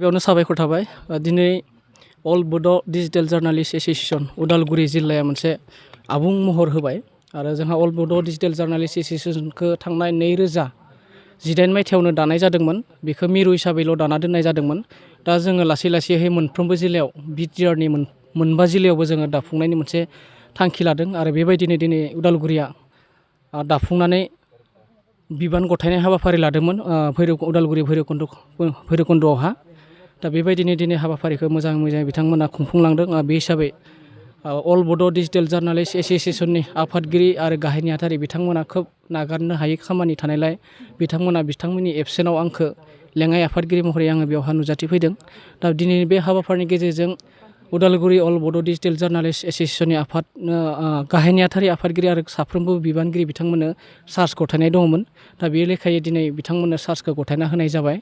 गिबियावनो साबायखर थाबाय दिनै अल बड' डिजिटेल जार्नालिस्ट एस'सिएशन उदालगुरि जिल्लाया मोनसे आबुं महर होबाय आरो जोंहा अल बड' डिजिटेल जार्नालिस्ट एस'सिएशनखौ थांनाय 2018 मायथाइयावनो दानाय जादोंमोन। बेखौ मिरु हिसाबैल' दाना दोननाय जादोंमोन। दा जोङो लासै लासैहाय मोनफ्रोमबो जिल्लायाव बिटिआरनि मोनबा जिल्लायावबो जोङो दाफुंनायनि मोनसे थांखि लादों आरो बेबायदिनो दिनै उदालगुरिया दाफुंनानै बिबान गथायनाय हाबाफारि लादोंमोन उदालगुरि भैरबकुन्द'आवहा। दा बेबायदिनो दिनै हाबाफारिखौ मोजाङै बिथांमोना खुंफुंलांदों। बे हिसाबै अल बड' डिजिटेल जार्नालिस्ट एस'सिएशननि आफादगिरि आरो गाहाय नेहाथारि बिथांमोना खोब नागारनो हायै खामानि थानायलाय बिथांमोननि एबसेन्टआव आंखौ लेङाइ आफादगिरि महरै आङो बेवहाय नुजाथिफैदों। दा दिनै बे हाबाफारिनि गेजेरजों उदालगुरि अल बड' डिजिटेल जार्नालिस्ट एस'सिएशननि गाहाय नेहाथारि आफादगिरि आरो साफ्रोमबो बिबानगिरि बिथांमोननो चार्ज गथायनाय दङमोन। दा बे लेखायै दिनै बिथांमोननो चार्जखौ गथायना होनाय जाबाय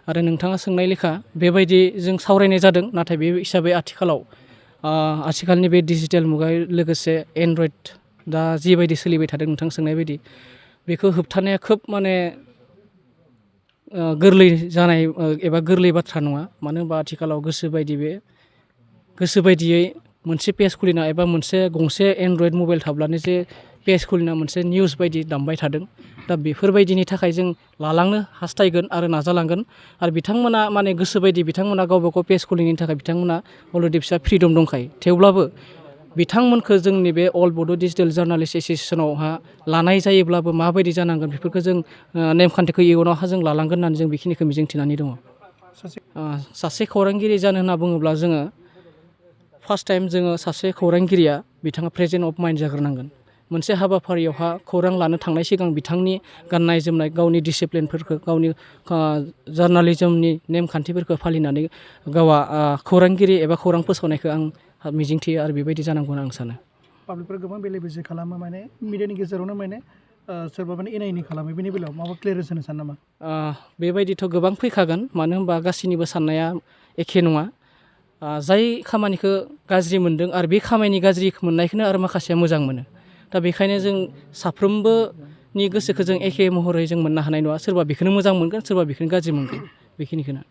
आरो नोंथाङा सोंनाय लेखा बेबायदि जों सावरायनाय जादों। नाथाय बे हिसाबै आथिखालनि बे डिजिटेल मुगायाव लोगोसे एन्ड्रइड दा जिबायदि सोलिबाय थादों नोंथां सोंनाय बायदि बेखौ होबथानाया खोब गोरलै जानाय एबा गोरलै बाथ्रा नङा। मानो होनबा आथिखालाव गोसो बायदियै मोनसे पेज खुलिना एबा गंसे एन्ड्रइड मबाइल थाब्लानो जे पेज खुलिना मोनसे निउस बायदि दामबाय थादों। दा बेफोरबायदिनि थाखाय जों लालांनो हास्थायगोन आरो नाजालांगोन आरो बिथांमोना गोसो बायदि बिथांमोना गावबा गाव पेज खुलिनायनि थाखाय बिथांमोना अलरेडि फिसा फ्रिदम दंखायो। थेवब्लाबो बिथांमोनखौ जोंनि बे अल बड' डिजिटेल जार्नालिस्ट एस'सिएशनावहा लानाय जायोब्लाबो माबायदि जानांगोन बेफोरखौ जों नेमखान्थिखौ इयुनावहा जों लालांगोन होननानै जों बेखिनिखौ मिजिंथिनानै दङ। सासे खौरांगिरि जानो होनना बुङोब्ला जोङो फार्स्ट टाइम जोङो सासे खौरांगिरिया बिथाङा प्रेजेन्ट अफ माइन्ड जाग्रोनांगोन। मोनसे हाबाफारियावहा खौरां लानो थांनाय सिगां बिथांनि गाननाय जोमनाय गावनि डिसिप्लिनफोरखौ गावनि जार्नालिजमनि नेमखान्थिफोरखौ फालिनानै गावआ खौरांगिरि एबा खौरां फोसावनायखौ आं मिजिंथियो आरो बेबायदि जानांगौ होनना आं सानो। पाब्लिकफोरा गोबां बेले बेजे खालामो मिडियानि गेजेरावनो सोरबा एना एनि खालामो। बेनि बेलायाव माबा क्लियारेन्स होनो सानो नामा? बेबायदिथ' गोबां फैखागोन। मानो होनबा गासैनिबो साननाया एखे नङा। जाय खामानिखौ गाज्रि मोनदों आरो बे खामानि गाज्रि मोननायखौनो आरो माखासेया मोजां मोनो। दा बेखायनो जों साफ्रोमबोनि गोसोखौ जों एखे महरै जों मोननो हानाय नङा। सोरबा बेखौनो मोजां मोनगोन सोरबा बेखौनो गाज्रि मोनगोन बेखिनिखौनो।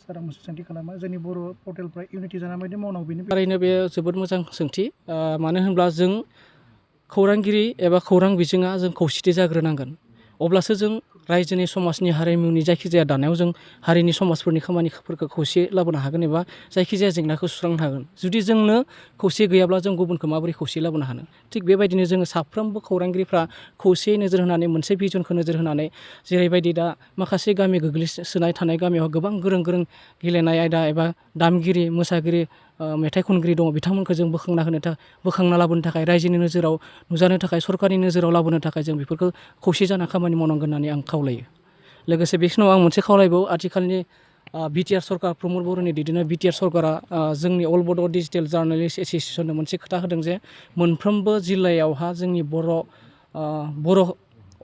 सार आं मोनसे सोंथि खालामो जोंनि बर' पर्टेलफ्रा इउनिटि जाना बायदि मावनांगौ बेनि थारैनो बे जोबोद मोजां सोंथि। मानो होनब्ला जों खौरांगिरि एबा खौरां बिजोङा जों खौसेथि जाग्रोनांगोन। अब्लासो जों रायजोनि समाजनि हारिमुनि जायखिजाया दानायाव जों हारिनि समाजफोरनि खामानिफोरखौ खौसे लाबोनो हागोन एबा जायखिजाया जेंनाखौ सुस्रांनो हागोन। जुदि जोंनो खौसे गैयाब्ला जों गुबुनखौ माबोरै खौसे लाबोनो हानो? थिग बेबायदिनो जोङो साफ्रोमबो खौरांगिरिफ्रा खौसेयै नोजोर होनानै मोनसे भिजनखौ नोजोर होनानै जेरैबायदि दा माखासे गामि गोग्लैसोनाय थानाय गामियाव गोबां गोरों गेलेनाय आयदा एबा दामगिरि मोसागिरि मेथाइ खनगिरि दङ बिथांमोनखौ जों बोखांना लाबोनो थाखाय रायजोनि नोजोराव नुजानो थाखाय सरकारनि नोजोराव लाबोनो थाखाय जों बेफोरखौ खौसे जाना खामानि मावनांगोन होननानै आं खावलायो। लोगोसे बे समाव आं मोनसे खावलायबावो आथिखालनि बिटिआर सरकार प्रमद बर'नि दैदेननाय बिटिआर सरकारा जोंनि अल बड' डिजिटेल जार्नालिस्ट एस'सिएशननो मोनसे खोथा होदों जे मोनफ्रोमबो जिल्लायावहा जोंनि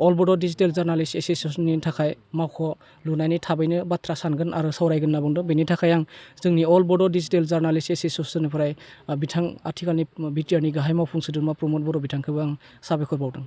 अल बड' डिजिटेल जार्नालिस्ट एस'सिएशननि थाखाय मावख' लुनायनि थाबैनो बाथ्रा सानगोन आरो सावरायगोन होनना बुंदों। बेनि थाखाय आं जोंनि अल बड' डिजिटेल जार्नालिस्ट एस'सिएशननिफ्राय आथिखालनि बिटिआरनि गाहाय मावफुं सोद्रोमा प्रमद बर' बिथांखौबो आं साबायखर बावदों।